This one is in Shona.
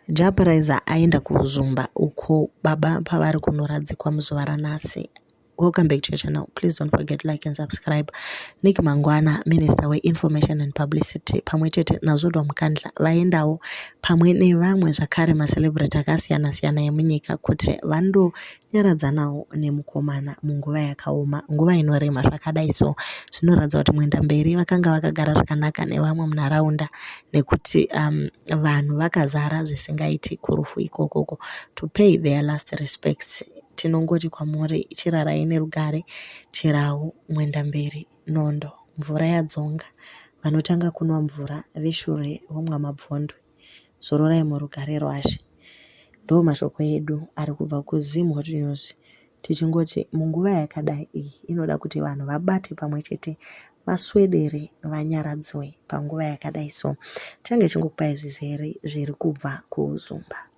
Jah Prayzah aenda kuUzumba uko baba pavari kunoradzikwa muzuva ranhasi. Welcome back to your channel. Please don't forget to like and subscribe. Nick Mangwana, Minister weInformation and Publicity, pamwe chete naZodwa Mukandla vaendawo pamwe nevamwe zvakare macelebrity akasiyana-siyana emunyika kuti vandonyaradzanawo nemukomana munguva yakaoma, nguva inorema zvakadai so. Zvinoratidza kuti Mwendamberi vakanga vakagara zvakanaka nevamwe munharaunda nekuti vanhu vakazara zvisingaiti kurufu ikokoko to pay their last respects. Tinongoti kwamuri chirarai nerugare, chirau, Mwendamberi, nondo, mvura yadzonga. Vanotanga kunwa mvura veshure vomwa mabvondwe. Zororai murugare rwaShe. Ndo mashoko edu ari kubva kuZim Hot News tichingoti munguva yakadai iyi inoda kuti vanhu vabate pamwe chete vaswedere vanyaradzwe panguva yakadai so. Tichange tichingokupai zvizere zviri kubva kuUzumba.